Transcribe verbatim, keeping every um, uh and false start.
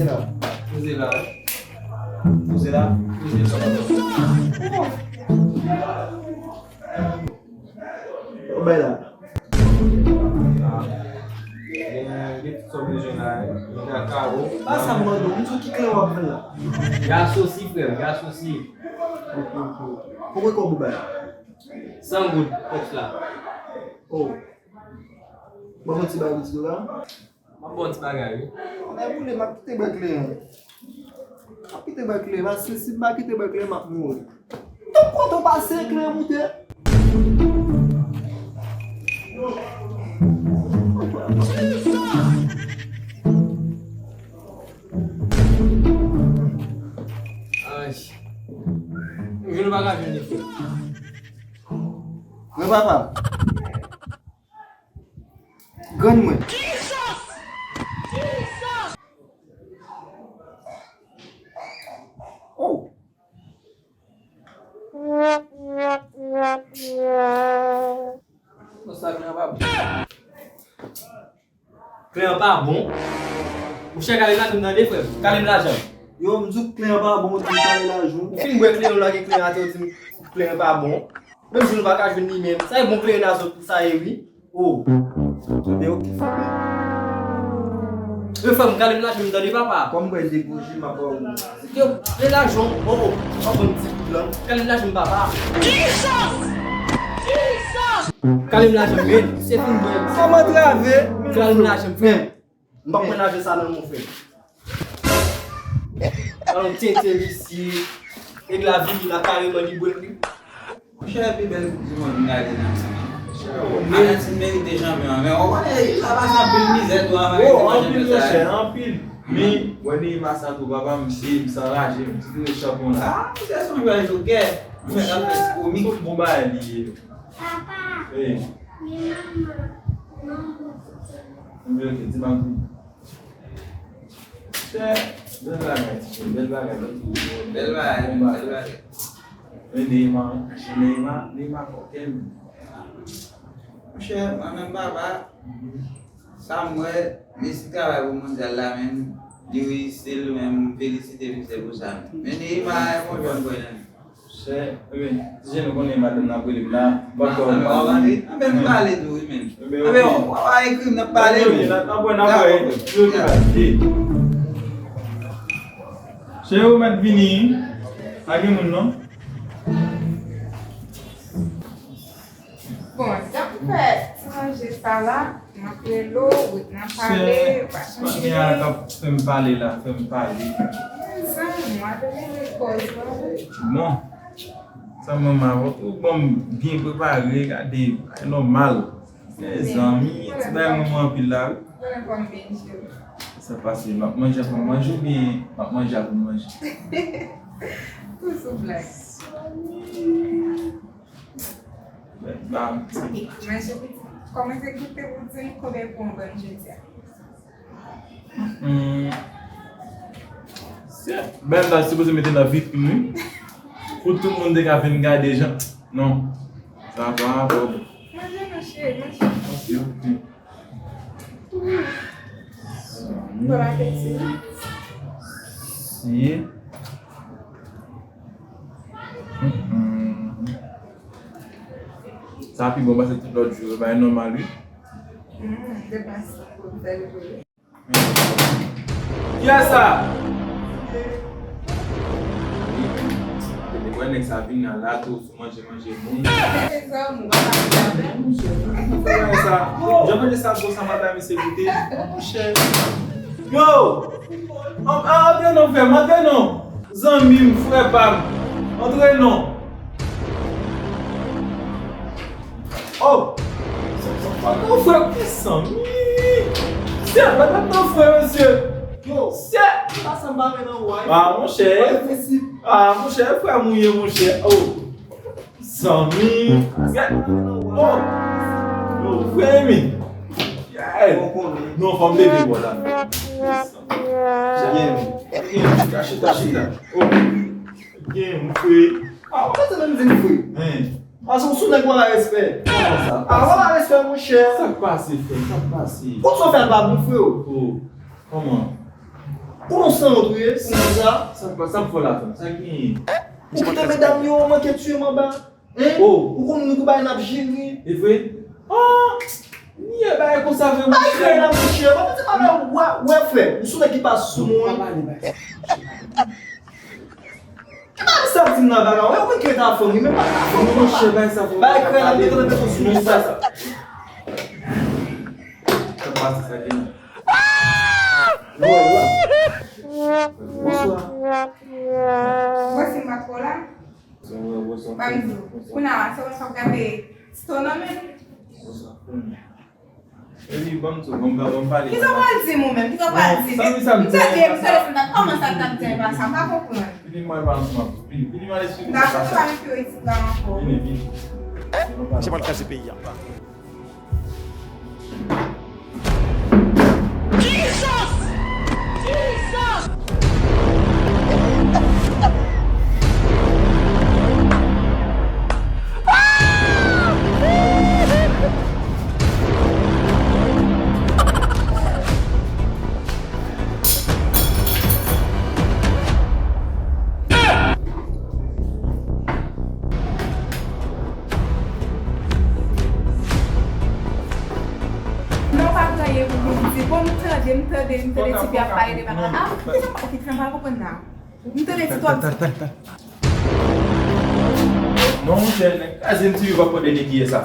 Poze la. Poze la. Poze la. Ou bay la. Gen, gen tout sa w bezwen la, gen kakawo. Pa sa m mande w, m di w ki klen w ap vann la. Gen asosi, frè m, gen asosi. Ok, ok. Konbyen kòb ou bay? San goud, kòb la. Oh. Ban m yon ti bagay ti dola. M ap ba w ti bagay, wi. Mwen boule, m ap kite bwè klen an. M ap kite bwè klen an, paske si m pa kite bwè klen an, m ap mouri. Tout kote w pase, klen an moute. Ay. M jwenn ou pa ka jwenn li, frè. Granpapa. Grann mwen. Oh. Konsa, granpapa. Klen an pa bon. Monchè, kale lajan m tande, frè m. Kale m lajan m. Yo, m di w klen an pa bon, ou di m kale lajan w. Ou fin bwè klen an, ou lage klen an atè, ou di m klen an pa bon. Menm si nou pa ka jwenn li menm. Sa e bon klen an zòt, sa e wi. Oh. Men oke. Yo, frè m, kale m lajan m tande, papa. Kòm mwen deboche, m ap ba w. Yo, kale lajan w. Oh, oh. Mwen pran ti kout la. Kale m lajan m, papa. Kale m lajan m, men. Se fin mwen. Kòman trave? Kale m lajan m, frè m. M pa pran lajan sa nan men w, frè m. Alon tenten visye. Nèg la vini la kareman li bwè li. Monchè, pi bèl koup di mond m gade nan vi m. Ayiti merite chanpyon an, men w konnen, la pase anpil mizè tou, anpil mizè sa. Anpil, monchè, anpil. Men, wè Neymar sa tou, papa m, si m san raje, m ti tounen chanpyon la. Ah, misye se yon jwè jokè. Misye ap fè ti komik. Son bon bagay li ye. Papa. Wi. Mwen, ok, di m ap di. Chè, bèl bagay, ti chè, bèl bagay, bèl bagay. Bèl bagay, bèl bagay. Men Neymar, Neymar, Neymar kòkè menm. Monchè, mwen menm papa, sa m wè, Messi travay pou mondyal la menm, li reyisi l menm, m felisite misye pou sa menm. Men Neymar, e yon jèn bòy nan li. Chè, ebyen, ti jèn ou konnen madanm nan ap rele m la, m p ap ka w pale. Anben, m pale tou wi, men. Anben, w a ekri m, n ap pale, men. N ap wè, n ap wè. Chè, ou mèt vini. Pa gen moun, non? Bon, jan m fè ti manje sa la, m ap rele w, ou nan pale, ou pa chanje. Kounye a k ap fè m pale la, fè m pale. Mezanmi, w ap rele kòz la, wi. Bon, sa mwen m avè w, ou ban m byen prepare, gade, bagay nòmal. Mezanmi, ti bagay mwen mwen anpil la, wi. Sa pase, m ap manje avan manje oubyen m ap manje avan manje? Toujou blag. Manje pitit. Kòmanse goute pou di m konbyen pwen w ban m jodi a. Hmm. Se, bagay la sipoze mete nan vitrin wi. Pou tout moun te ka vin gade jan. Non. Sa pa bon. Manje, manje, manje. Ok, ok. Bon apeti. Si. Mm-mm. Sa pi bon pase tout lòt jou yo, bagay nòmal wi. Mm, depanse pou bèl vre. Kiyès sa? Depi wè nèg sa vin nan lato sou manje manje moun. Manje moun. Bagay sa. Jan manje sa gwo sa m al bay misye goute. Monchè. Yo! An- a- Antre non frè m, antre non. Zanmi m, frè pa m. Antre non. Oh! Sa, sa, sa, non, frè, mezanmi! Sè, pa t ap nan frè, mesye! Yo! Sè! Pa sanble nan ou a. Ah, monchè! Pa difisil. Ah, monchè, frè m ou ye, monchè! Oh! Zanmi! Sè! Oh! Yo, frè mi! Yeah! Non, fò m leve bò la. Byen, byen, chita, chita, chita. Oh! Byen, m frè. Ah, ou pa te menm di m frè. Hein? Paske w sou nèg w pa respè. Kòman sa? Ah, w pa respè, monchè. Sa k pase, frè? Sa k pase? Kòman sa w fè l pa bon, freo? Oh, kòman? Pou yon sanwont ou ye, pou m di sa. Sa k pa, sa k fè w la, fanm? Sa k genyen? Ou kote medam yo manke tiye m anba? Hein? Oh. Ou konn nou kou bay n ap jere. E vre? Oh! Niye bagay konsa vre, monchè. Bay krèy la, monchè. Mwen panse pa la, wè, wè, frè. Ou sou nèg ki pa sou mwen. Pa pale bagay sa. Ki bagay sa di m nan, vagabon? Ou konn krèy ta fanm, men pa ta fanm. Non, monchè, bagay sa vre. Bay krèy la, mete nan beton sou sa. Sa pase sa genyen. Bonswa. Mwen se Makola. Ban m di w, kounye a, se ou k ap gade Stone nan men? Epi, ban m di w, ban m, ban m pale. Kisa w pral di m ou menm? Kisa w pral di? M tande, m tande, m tande, kòman sa l t ap di anba sa? M pa konprann. Vini, m al pale ansanm avè w. Vini, vini, m al eksplike sa. Dakò, pa met yo isit la ankò. Vini, vini. Vini, nou pale. Se pa l kraze peyi a. Non, pa gen anyen pou m di. Bon, m tande, m tande, m tande tifi ap pale de bagay. Ah, kisa m pa, ok, kisa m pa konprann la? M tande ti twòp. Non, monchè, nèg kraze m tifi pa konnen de kiyès sa.